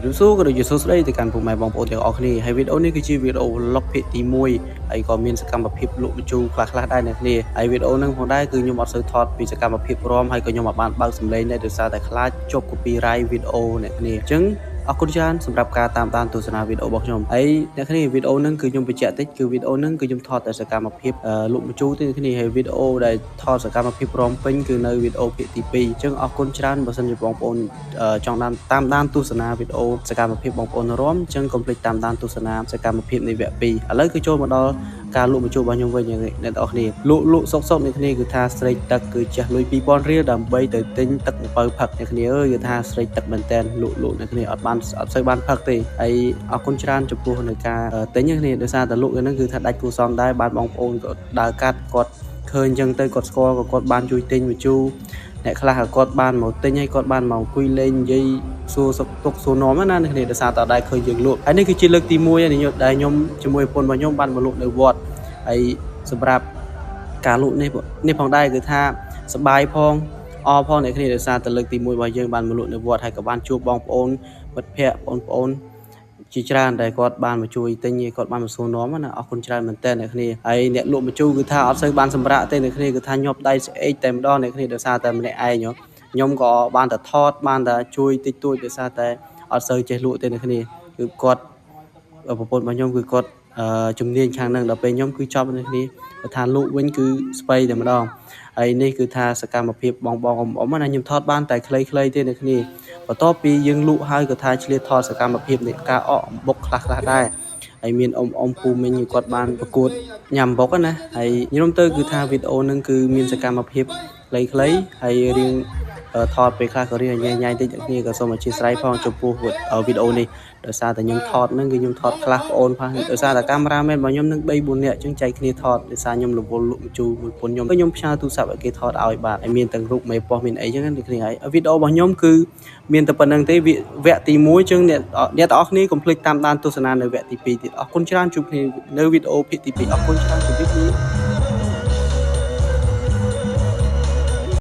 រាបសួរក៏ដូចជាសួស្តីទៅកាន់ពុកម៉ែបងប្អូនទាំងអស់គ្នាហើយវីដេអូនេះគឺជាវីដេអូ vlog ភាគទី1ហើយក៏មានសកម្មភាពលក់ម្ជូរខ្លះៗដែរអ្នកគ្នាហើយវីដេអូហ្នឹងផងដែរគឺខ្ញុំអត់សូវថតពីសកម្មភាពរំហើយក៏ខ្ញុំអត់បានបើកសំឡេងដែរដោយសារតែខ្លាចជាប់ copyright វីដេអូអ្នកគ្នាអញ្ចឹងអរគុណច្រើនសម្រាប់ការតាមដានទស្សនាវីដេអូរបស់ខ្ញុំហើយអ្នកគ្នាវីដេអូហ្នឹងគឺខ្ញុំបញ្ជាក់តិចគឺវីដេអូហ្នឹងគឺខ្ញុំថតតែសកម្មភាពលក់ម្ជូរទេអ្នកគ្នាហើយវីដេអូដែលថតសកម្មភាពរំពេញគឺនៅវីដេអូភាគទី2អញ្ចឹងអរគុណច្រើនបើសិនជាបងប្អូនចង់តាមដានទស្សនាវីដេអូសកម្មភាពបងប្អូនរំអញ្ចឹងកុំភ្លេចតាមដានទស្សនាសកម្មភាពនៃវគ្គ2ឥឡូវគឺចូលមកដល់ការលក់ម្ជូររបស់ខ្ញុំវិញអ្នកទាំងអស់គ្នាលក់លក់សុកសុកអ្នកគ្នាគឺថាស្រេកទឹកគឺជះលុយ2000រៀលដើម្បីទៅទិញទឹកអំពៅផឹកអ្នកគ្នាអើយគឺថាស្រេកទឹកមែនតើលក់លក់អ្នកគ្នាអត់បានអត់សូវបានផឹកទេហើយអរគុណច្រើនចំពោះនៅការទិញអ្នកគ្នាដោយសារតែលក់ហ្នឹងគឺថាដាច់គូសំដែរបានបងប្អូនក៏ដើរកាត់គាត់ឃើញអញ្ចឹងទៅគាត់ស្គាល់ក៏គាត់បានជួយទិញម្ជូរអ្នកខ្លះក៏គាត់បានមកទិញហើយគាត់បានមកអង្គុយលេងនិយាយសួរសុខទុក្ខសួរនាំណាអ្នកគ្នាដោយសារតែអត់ដែលឃើញយើងលក់ហើយនេះគឺជាលើកទី1ហើយដែលខ្ញុំជាមួយប្រពន្ធរបស់ខ្ញុំបានមកលក់នៅវត្តហើយសម្រាប់ការលក់នេះនេះផងដែរគឺថាសប្បាយផងអរផងអ្នកគ្នាដោយសារតែលើកទី1របស់យើងបានមកលក់នៅវត្តហើយក៏បានជួបបងប្អូនមិត្តភ័ក្តិបងប្អូនជាច្រើនដែលគាត់បានមកជួយទិញគាត់បានមកសួរនាំណាអរគុណច្រើនមែនតើអ្នកគ្នាហើយអ្នកលក់ម្ជូរគឺថាអត់សូវបានសម្រាកទេអ្នកគ្នាគឺថាញាប់ដៃស្អេកតែម្ដងអ្នកគ្នាដោយសារតែម្នាក់ឯងខ្ញុំក៏បានតែថតបានតែជួយតិចតួចដោយសារតែអត់សូវចេះលក់ទេអ្នកគ្នាគឺគាត់ប្រពន្ធរបស់ខ្ញុំគឺគាត់ជំនាញខាងហ្នឹងដល់ពេលខ្ញុំគឺចប់អ្នកគ្នាបើថាលក់វិញគឺស្បៃតែម្ដងហើយនេះគឺថាសកម្មភាពបងបងអ៊ំអ៊ំណាខ្ញុំថតបានតែខ្លីៗទេអ្នកគ្នាបន្ទាប់ពីយើងលក់ហើយក៏ថាឆ្លៀតថតសកម្មភាពនៃការអកអំបុកខ្លះៗដែរហើយមានអ៊ំអ៊ំពូមីងគាត់បានប្រកួតញ៉ាំអំបុកណាហើយខ្ញុំទៅគឺថាវីដេអូហ្នឹងគឺមានសកម្មភាពខ្លីៗហើយរៀងថតពេលខ្លះក៏រៀងញ៉ៃញ៉ៃតិចអ្នកគ្នាក៏សូមអធ្យាស្រ័យផងចំពោះវីដេអូនេះដោយសារតែខ្ញុំថតហ្នឹងគឺខ្ញុំថតខ្លះប្អូនផងដោយសារតែកាមេរ៉ាមែនរបស់ខ្ញុំនឹង3 4នាក់អញ្ចឹងចែកគ្នាថតដោយសារខ្ញុំរវល់លក់ម្ជូរមួយប្រពន្ធខ្ញុំខ្ញុំផ្ញើទូរស័ព្ទឲ្យគេថតឲ្យបាទហើយមានទាំងរូបមេប៉ុស្តិ៍មានអីចឹងណាអ្នកគ្នាហើយវីដេអូរបស់ខ្ញុំគឺមានតែប៉ុណ្្នឹងទេវគ្គទី1អញ្ចឹងអ្នកអ្នកទាំងអស់គ្នាកុំភ្លេចតាមដានទស្សនានៅវគ្គទី2ទៀតអរគុណច្រើនជួបគ្នានៅវីដេអូភាគទី2អរគុណច្រើនជម្រាបលា។